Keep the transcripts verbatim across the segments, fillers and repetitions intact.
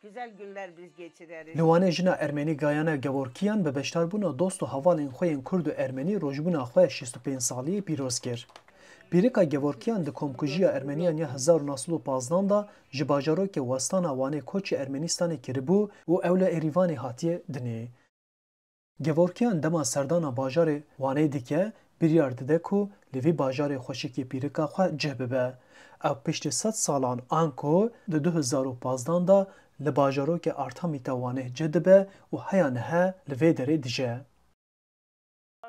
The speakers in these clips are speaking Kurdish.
Güzel günler biz geçireriz. Li Wanê jina Ermenî Gayane Gevorkiyan bi beşdarbûna dost û hevalên xwe yên Kurd û Ermenî rojbûna xwe ya şêst û pênc saliyê pîroz kir. Pîrika Gevorkiyan di komkujiya Ermeniyan ya hezar û neh sed û pazdan de ji bajarokê Westana Wanê koçî Ermenistanê kiribû û ew li Erîvanê hatiye dinê. Gevorkiyan dema serdana bajarê Wanê dike, biryar dide ku li vî bajarê xweşikê pîrika xwe cih bibe. Ew piştî sed salan anku di du hezar û pazdan de li bajarokê Artemîta Wanê cih dibe û heya niha li vê derê dije.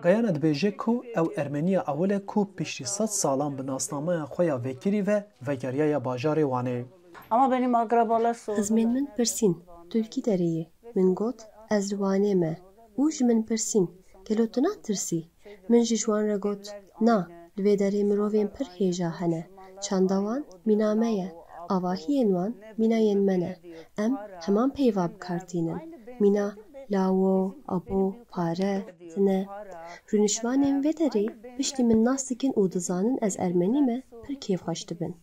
Gayana dibêje ku ew Ermeniya ewil e ku piştî sed salan bi nasnameya xwe ya vekirî ve vegeriyaya bajarê Wanê. Ama benim akrabalar sordular. Xizmên min pirsîn, tu li kî derê yî? Min got, ez li Wanê me. Û ji min pirsîn, gelo tu natirsî? Min jî ji wan re got, na, li vê derê mirovên pir hêja hene. Çanda wan mîna me ye, avahiyên wan mîna yên me ne. Em heman peyva bi kar tînin. Mîna lawo, abo, pare, tine. Rûniştvanên vê derê piştî min nas dikin û dizanin ez ermenî me, pir kêfxweş dibin.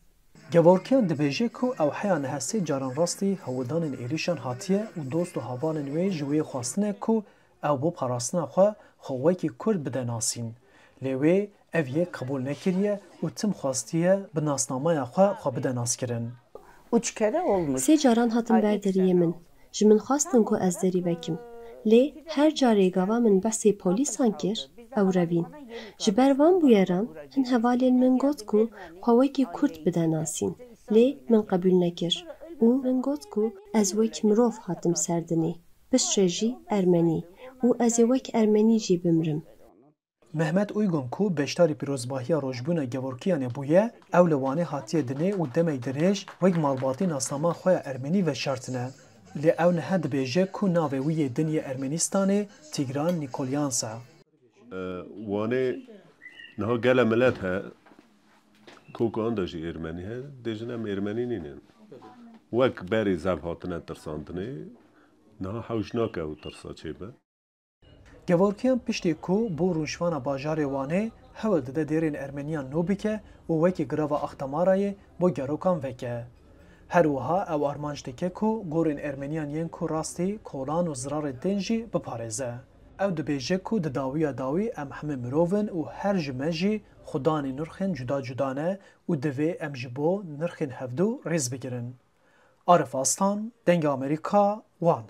Gevorkiyan dibêje ku ew heya niha sê caran rastî hewldanên êrîşan hatiye û dost û hevalên wê ji wê xwestine ku ew bo parastina xwe, xwe wekî Kurd bide nasîn. Lê wê ev yek qebûl nekiriye û tim xwestiye bi nasnameya xwe xwe bide naskirin. Üç kere olmuş. Sê caran hatim ber deriyê min. Ji min xwestin ku ez derî vekim. Lê her carê gava min behsê polîsan kir, ew revîn. Ji ber van bûyeran hin hevalên min got ku xwe wekî Kurd bide nasîn. Lê min qebûl nekir û min got ku ez wek mirov hatim ser dinê. Piştre jî Ermenî û ez ê wek Ermenî jî bimrim. Mehmet Uygun ku beşdarî pîrozbahiya rojbûna Gevorkiyanê bûye, ew li Wanê hatiye dinê û demek dirêj wek malbatî nasnama xwe ya Ermenî veşartine. Lê ew niha dibêje ku navê wî yê din yê Ermenistanê Tigran Nîkolyans e. Wanê niha gele milet he, kokan de jî Ermenî he, dêjin em Ermenî nînin. Wek berê zev hatine tirsandinê, niha hewş nake ew tirsa çêbe. Gevorkiyan piştî ku bo rûniştwana bajarê Wanê hewl dide dêrên Ermeniyan nû bike û wekî girava Axtamarayê bo gerokan veke. Her wiha ew armanc dike ku gorên Ermeniyan yên ku rastî kolan û zirarê tên jî biparêze. Ew dibêje ku di dawiya dawî em hemî mirov in û her ji me jî xudanî nirxên cuda cuda ne û divê em ji bo nirxên hevdu rêz bigirin. Arif Aslan, Dengê Amerîka, Wan.